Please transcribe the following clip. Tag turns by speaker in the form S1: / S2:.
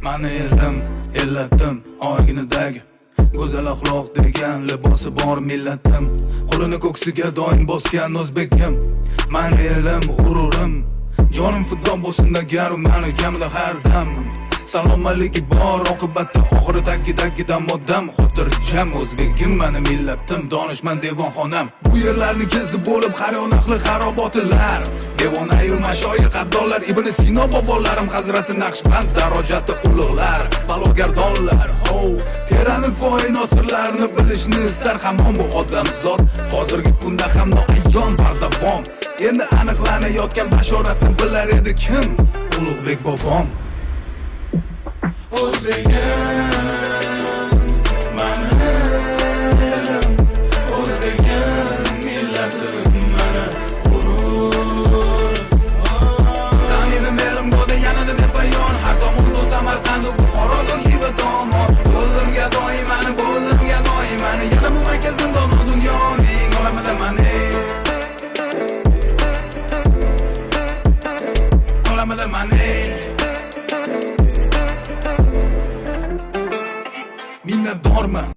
S1: Mani elim, ellatim, oyginidagi go'zal axloq degan libosi bor millatim. Qo'lini ko'ksiga doim bosgan o'zbekim. Mani elim, g'ururim. Jonim fido bo'lsin agar mani kamida har dam. Salomatligi bor oqibatda oxiri tagi-tagidan odam xotirjam. O'zbegim mani millatim, donishmand devonxonam. Bu yerlarni kezdi bo'lib har yon ahli xarobotilar. Devonayu mashoyix abdollar, Ibn Sino bobolarim, Hazrati Naqshband darojati ulug'lar, balogardonlar. Oh, terani koinot sirlarini bilishni istar hamon bu odamzod. Hozirgi kunda ham noayon bardavom. Endi aniqlanayotgan bashoratni bilar edi kim? Ulug'bek bobom. O'zbegim mani elim, o'zbegim millatim mani g'urur. Zaminim elim go'da yanada bepoyon, har tomonda Samarqand, Buxoro, Xiva tomon. Bo'ldim gadoyman, bo'ldim gadoyman, yana bu markazim dono dunyoning olamida mani. Olamida mani. Minnatdorman.